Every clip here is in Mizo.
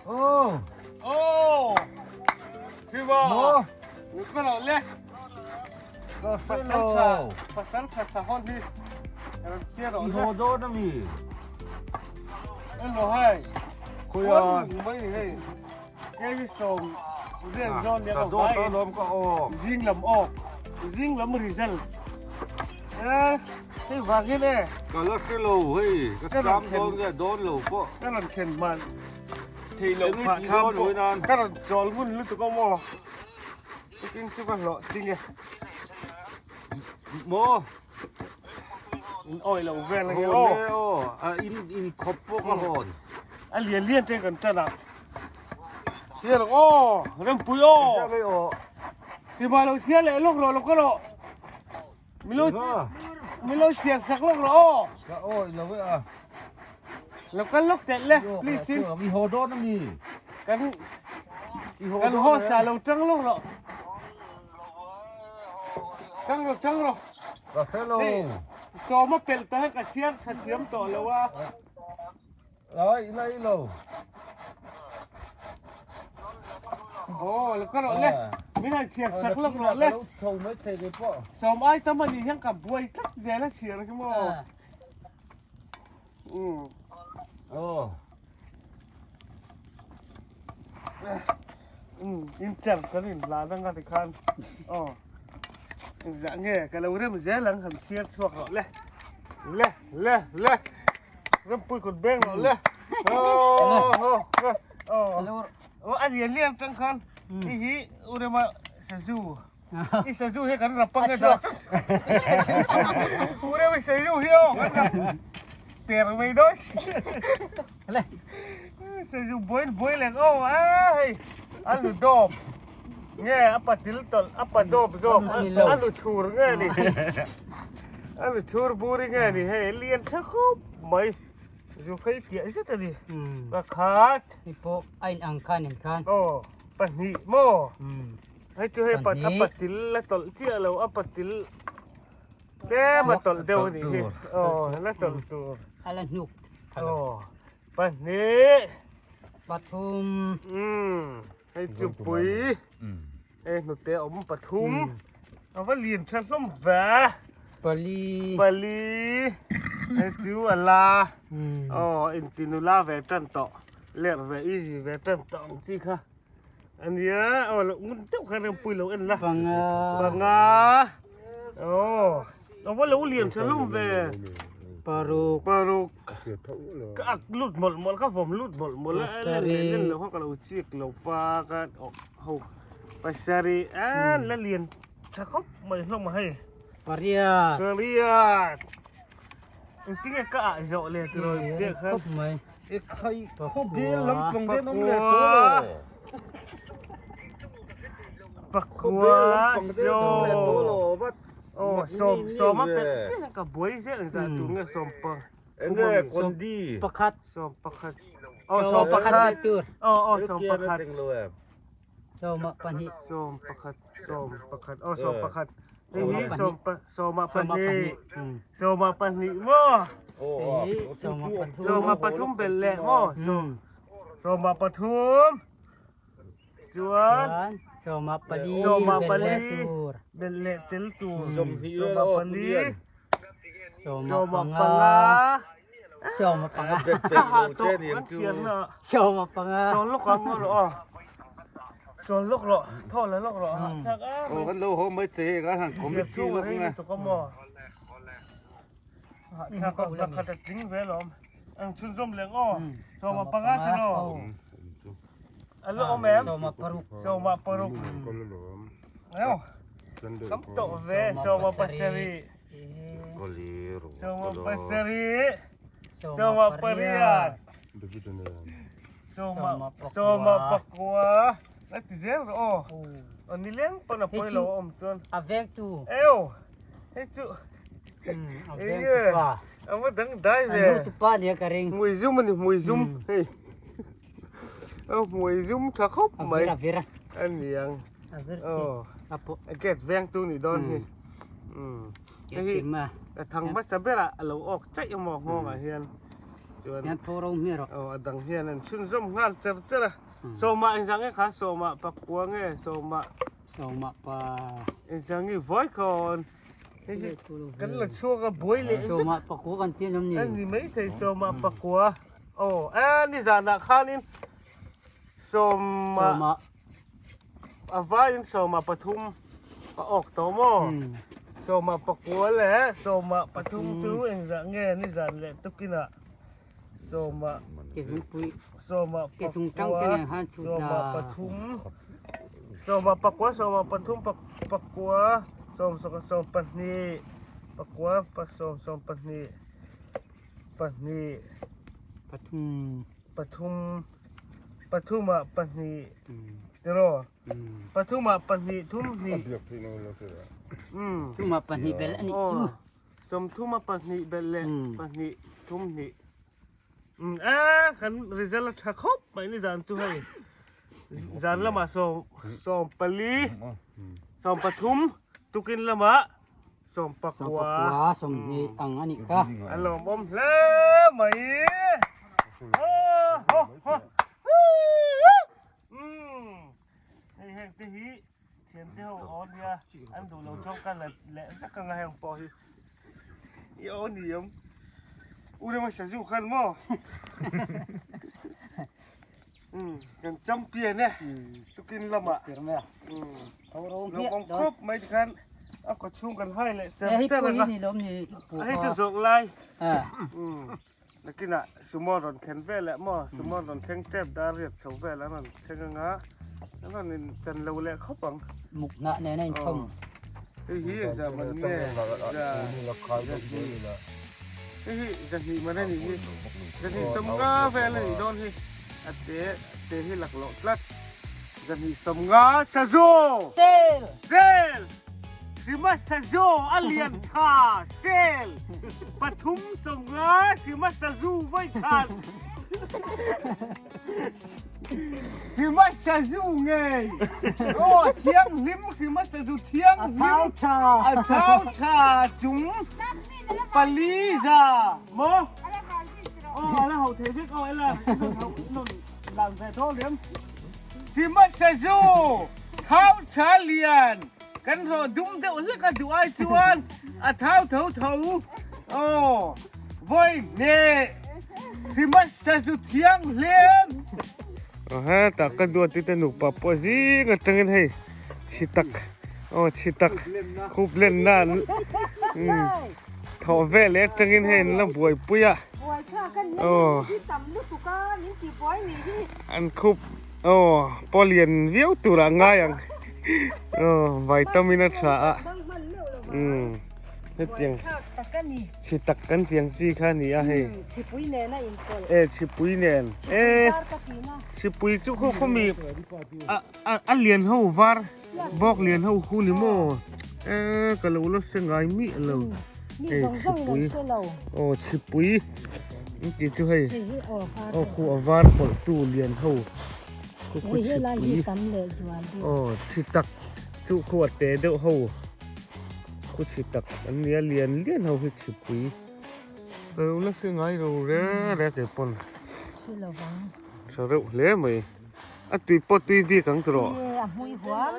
Oh. Oh. Hiba. Mo. Ka lo le. Ka Pasal pasal tha sa hon hi. Ram chia ro I ho dawn ami. Hello hai. Khuya. Mai hei. Cái hi som rian zawn Ka do to lom ka o. Zing lam awk. Zing lam result. Eh, hei vangin e. Ka la hre lo hei. Ka cham dawn nge dawn lo pawh. Ka rawn thlen hman thei loh Eng phah i ti tham dawn pawh ui nan. ka rawn chawl ngun lutuk a maw. Tukin chu ka hlawh tling e. Maw. In awih loh vel a nge Hawn aw. e aw. A in in khawp pawh ka hawn. A lian lian te kan tan a. Sial aw, Rempui aw. Engzah mai aw. Tima lo sial leh lawk rawh lo ka rawh. Milo milo sial sak lawk rawh aw. Ka aw i lo e a. Lo kal lawk telh le please in. I haw dawn a mi. Kan kan haw sa lo tang lawk rawh. Tang rawh tang rawh. Ka hre lo. Sawma pelh ta ka siam tha thiam tawh lo a. Lai i lai lo. Aw, lo ka rawh le. Min han chhiar sak lawk rawh le. Lo tho mai thei ve pawh. Sawm ai tam ani hian ka buai tlat zel a chhiar hi maw. Um. Aw. Um, in char kan in la na nga ti khan. Aw. Zah nge ka lo rem zel ang han chhiar chhuak rawh le. Le le le. Rampui kut beng rawh le. Oh, a lian lian tang khan. Hi hi urema sazu. I sazu hi kan rap ang da. Urema sazu hi oh kan rap. Per mai dos. Le. Sazu boin boin leng oh ai. Alu dop. Nge apa til tol apa dop zawk alu chhur nge ni. Alu chhur buri nge ni hei lian tha khawp mai zu phei piah zet a ni pakhat Hei pawh a in ang khan in khan aw pahnih maw hei chu hei a patil la tawlh chiah lo a patil tlem a tawlh deuh a nih hi aw la tawlh tur a la hnuk aw pahnih pathum hei chu pui Hei hnute awm pathum a va lian tha hlawm ve. Pali. Pali. Hei chu a la. Aw inti nula ve tan tawh. Ler ve easy ve tan tawh ang chi kha. Ania aw lo ngun deuh kha rempui lo en la. Panga. Panga. Aw a va lo lian tha hlawm ve. Paruk. Paruk. Ka ak lut mawlh mawlh ka vawm lut mawlh mawlh a len len lo kha ka lo chik lo pa ka ho pasarih a la lian tha khawp mai hlawm a hei. Pariat. Pariat. Engtinge ka ah zawh le tiraw piah khan. Khawp mai. E khai khawbel lampang te an awm leh tawh lo. Pakua sawm. Aw sawm sawm a pelh chiah ka buai zel ang zah tur nge sawm pa. Enge kondi. Pakhat. Sawm pakhat. Aw sawm pakhat. Aw aw sawm pakhat. Sawm pahnih. Sawm pakhat sawm pakhat aw sawm pakhat. Hei hi sawm pa sawma pahnih. Sawma pahnih maw. Sawma pathum. Sawma pathum belh leh maw. Sawma pathum. Chuan sawma pali sawma belh pali leh tur. Belh leh tel tur. Sawma pali. Sawma panga. Sawma panga. Ka hah tawh kan chhiar na. Sawma panga. Chawl lawk ang rawh aw. Chawl lawk rawh. Thaw la lawk rawh. Hah thlak a. Aw kan lo haw mai thei kan han committee lawk nge. Hah thlak a pakhat a tling ve alawm. Ang chhunzawm leng aw. Sawma panga te lo. A la awm em? Sawma paruk. Sawma paruk. Eo. Kam tawh ve sawma pasarih. Sawma pasarih. Sawma pariat. Sawma sawma pakua. A ti zel rawh aw. Aw nileng pawn a pawi lo a awm chuan. A veng tu. Eo. Hei chu. A veng tu pa. A va dang dai ve. A nu tu pa nia ka ring. Hmui zum a ni hmui zum. Hei. A hmui zum tha khawp mai. A vir a vir a. A niang. A vir chi. Aw. A pawh. A gate veng tu nih dawn hi. Hei hi a thang hmasa berah a lo awk chaih emaw nghawngah hian. Chuan Hian tho ro hmiah rawh. Aw a dang hian an chhunzawm nghal cher cher a. Sawmah engzah nge kha sawmah pakua nge sawmah. Sawmah pa. Engzah nge vawi khawn. Hei hi kan la chhuak a buai leh vek. Sawmah pakua kan tih an awm ni. A ni maithei sawmah pakua. Aw e nizanah khanin sawmah. Sawmah. A vaiin sawmah pathum a awk tawh maw? Sawmah pakua leh sawmah pathum chu engzah nge nizan leh tukinah sawmah sawmah pakua sawmah pathum sawmah pakua sawmah pathum pakua sawm sawm sawm pahnih pakua sawm sawm pahnih pahnih pathum pathum pathumah pahnih tiraw pathumah pahnih thum hnih thumah pahnih belh a nih chu sawmthuma pahnih belh leh pahnih thum hnih e kan result a tha khawp mai ni zan chu hei zan lamah sawm sawm pali sawm pathum tukin lamah Sawmpakua. Sawmpakua 20 ang a nih kha. A lawmawm hle mai. Hei heng te hi thian te ho aw nia an duh lo chuan ka la leh vek anga heng pawh hi i aw ni awm. U rema sazu khan maw. Kan champion e tukin lamah lawmawm khawp mai tikhan a kaw chhung kan hai leh cher cher ang a hei chu zawk lai nakinah sumo rawn thlen vel leh maw sumo rawn thleng tep dar riat chho vel an rawn thleng ang a an rawn in chan lo leh khawp ang muk hnah nen a inthawm hei hi engzah man nge hei hi zahnih man a nih hi zahnih sawmnga vel a nih dawn hi. A te te hi laklawh tlat. Zahnih 50 sazu! Sel! Sel! Sima sazu a lian tha! Sel! Pathum 50 sima sazu vawi khan. Sima sazu ngei! Aw thianghlim sima sazu thianghlim! A thau tha! A thau tha chung pali za maw? Aw ala ho thei vek aw ela non dan ve tho liam Sima sazu thau tha lian kan rawh dum deuh hlek a duh ai chuan a thau tho tho aw vawi hne Sima sazu thiang hliam Aw he tak ka duat te nupa pawh zing atangin hei chhi tak aw chhi tak khup lenna Thawh ve leh atangin hei an la buaipui a. Aw. An khup aw pawh lian viau turah ngai ang. Aw vitamin a tha a. Umm hetiang chhi tak kan tiang chi kha a ni a hei. E chhipui nen e chhipui chu khaw khawmi a a lian ho var. Bawk lian ho khu ni maw? E ka lo la hre ngai miah lo. E chhipui. Aw chhipui. In ti chu hei. Aw khu a var pawlh tu lian ho. Khu khu chhipui. Aw chhi tak chu khu a te deuh ho. Khu chhi tak an nia lian lian ho hi chhipui. Ka lo la hre ngai lo re re kei pawn. Hre reuh hle mai. A tui pawh tui bik ang tawh.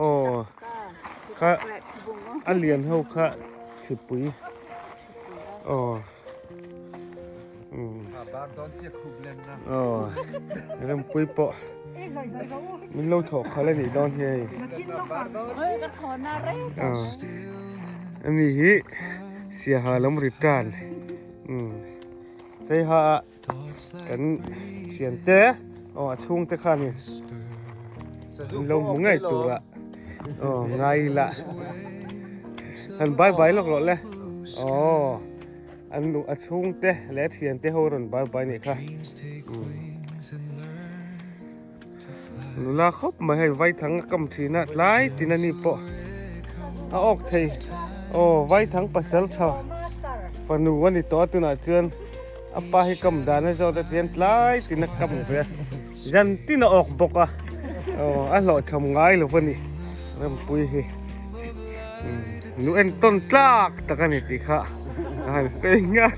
Aw kha a lian ho kha chhipui aw aw rempui pawh min lo thawh khalh a nih dawn hi hei aw ani hi siaha lam ri tan seiha ah. Kan thiante aw a chhungte khanin an lo hmu ngei tura aw ngai ila han bye bye lawk rawh le aw an nu a chhungte leh a thiante ho rawn bye bye nih kha nula khawp mai hei vaithang a kam thin a tlai tin ani pawh a awk thei aw vaithang pasal tha fanu a ni tawh a tunah chuan a pa hi kam dan a zawt a tian tlai tin a kam ve a zan tin a awk bawk a aw a hlawhchham ngai lo a ni rempui hi nu entawn tlak tak a ni tih kha a han sawi nghal.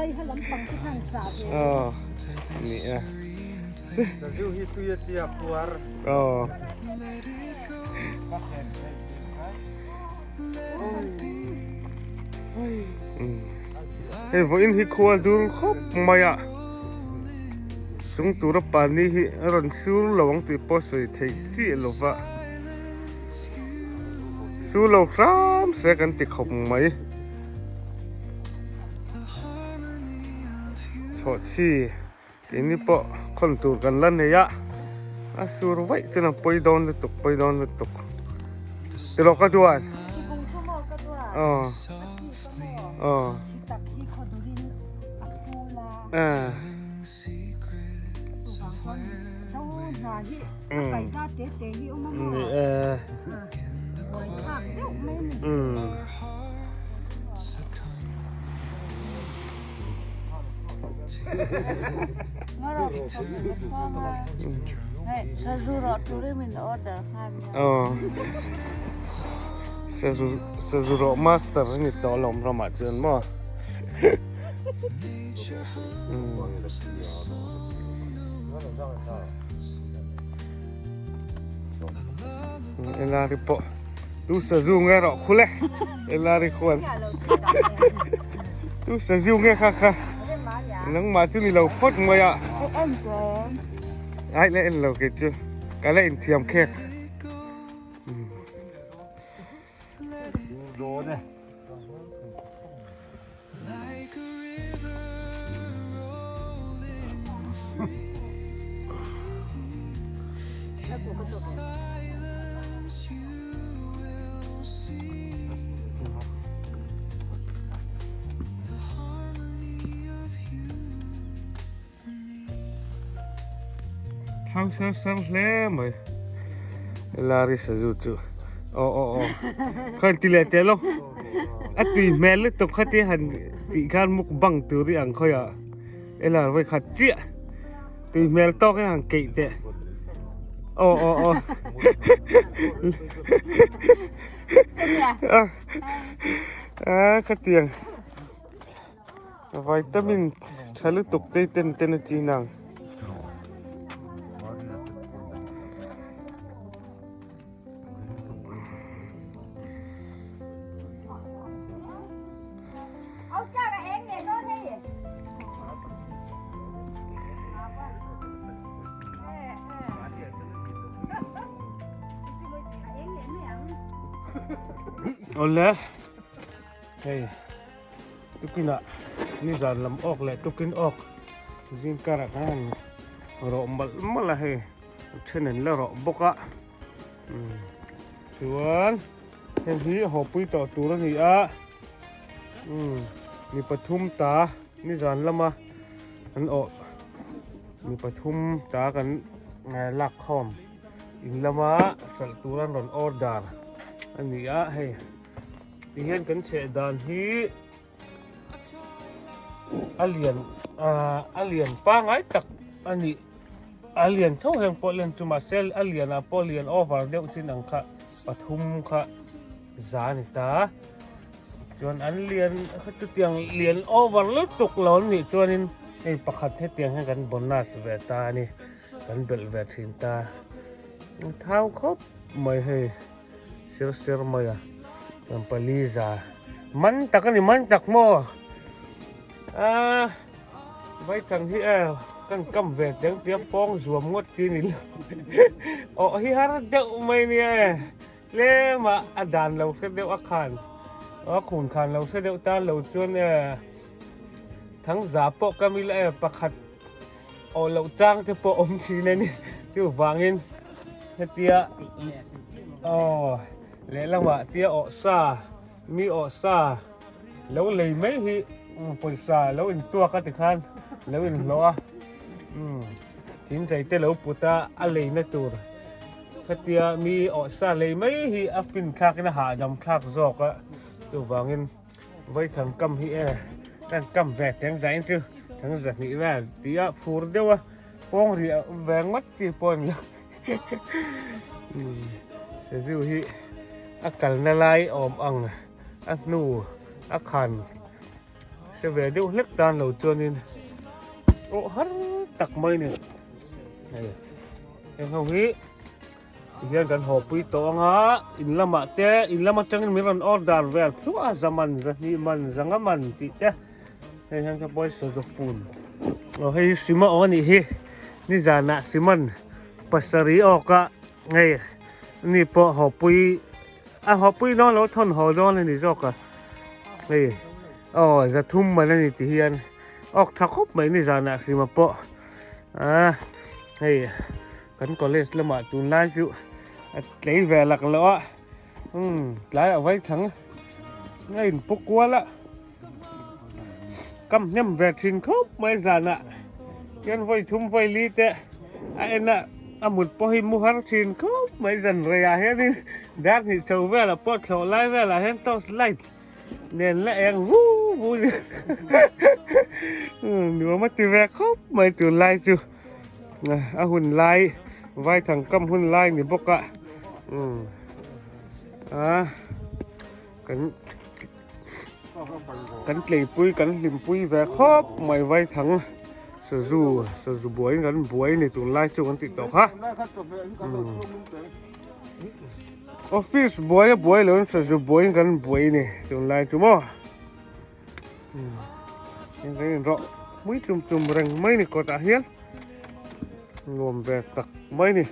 Aw ni e. Sazu hi tui a tia puar. Aw. Hei vawiin hi khua dur khawp mai a chung tura pani hi a rawn sur lo ang tih pawh sawi thei chiah lo va sur lo hram se kan ti khawp mai chhawhchhi keini pawh khawn tur kan la nei a a sur vaih chuan a pawi dawn lutuk pawi dawn lutuk tiraw ka duan aw aw eh ni e umm. Sazu rawh master a ni tawh alawm ramah chuan maw. Elari pawh tu sazu nge rawh khul e Elari khuan. Tu sazu nge kha kha nangmah chu ni lo phawt mai a ai la en lo kei chu ka la inthiam khek Thau ser ser hle mai Lari sazu chu aw aw aw khan ti leh teh lo a tui hmel lutuk kha ti han tih khan mukbang tur i ang khawiah Ela vawi khat chiah tui hmel tawk hi han keih teh aw aw aw a khatiang vitamin tha lutuk te ten ten a chin ang. Awle hei tukinah nizan lam awk leh tukin awk zing karah khan han rawh malh malh a hei a then an la rawh bawk a chuan heng hi haw pui tawh tur a ni a mi pathum ta nizan lama an awh mi pathum ta kan lak khawm in lama hralh tur an rawn order a ni a hei tihian kan chheh dan hi. A lian ah a lian pangai tak a nih a lian tho heng pawh len chu mahse a lian ah pawh lian over deuh chin ang kha pathum kha za a ni ta chuan an lian chutiang lian over lutuk lo an nih chuanin hei pakhat hetiang hian kan bonus ve ta a ni kan belh ve thin ta thau khawp mai hei. Sir sir mai a chuan pali za man tak a ni man tak maw a vaithang hi e kan kam ve teng tia pawng zuam ngawt chi ni lo awh hi har deuh mai nia e tlem a a dan lo hre deuh a khan a khun khan lo hre deuh tan lo chuan e thang za pawh ka mil e pakhat Aw loh chang te pawh awm thin a ni chuvangin hetia aw lehlamah tia awh sa mi awh sa lo lei mai hi pawisa lo intuak a tikhan lo inhlawh a umm thingzai te lo put a a leina tur hetia mi awh sa lei mai hi a fin thlakin a hahdam thlak zawk a chuvangin. Vaithang kam hi e kan kam ve teng zain chu thang zahnih vel tih a phur deuh a pawng riah ve ngawt chi pawh a ni lo sazu hi a kalna lai awm ang a hnu a khan. Hre ve deuh hlek tan lo chuanin awh har tak mai ni. Hei heng ho hi tihian kan haw pui tawh ang a, in lamah te in lam atangin min rawn order vel thluah a, zaman zahnih man zanga man tih te hei hian ka pawisa zawfun aw hei hi sima aw a nih hi nizanah siman pasarih awk a hei ani pawh haw pui A hawpui dawn lo thawn haw dawn a ni zawk a, hei aw zathum man a ni ti hian awk tha khawp mai ni zanah hrima pawh a hei kan college lamah tunlai chu a tlei ve lak loh a umm tlai a vai thang a in pu kual a kam hnem ve thin khawp mai zanah hian vawi thum vawi li te a en a a mut pawh hi mu har thin khawp mai zan reiah hianin dar hnih chho velah pawh thlawh lai velah hian torch light nen la eng vu vu nuam a ti ve khawp mai tunlai chu a hun lai vaithang kam hun lai ni bawk a a kan Kan tleipui kan hlimpui ve khawp mai vaithang sazu sazu buaiin kan buai ni tunlai chu kan tih tawh kha office buai a buai loin sazu buaiin kan buai ni tunlai chu maw heng kan inrawh mui chum chum reng mai ni kawtah hian nuam ve tak mai ni.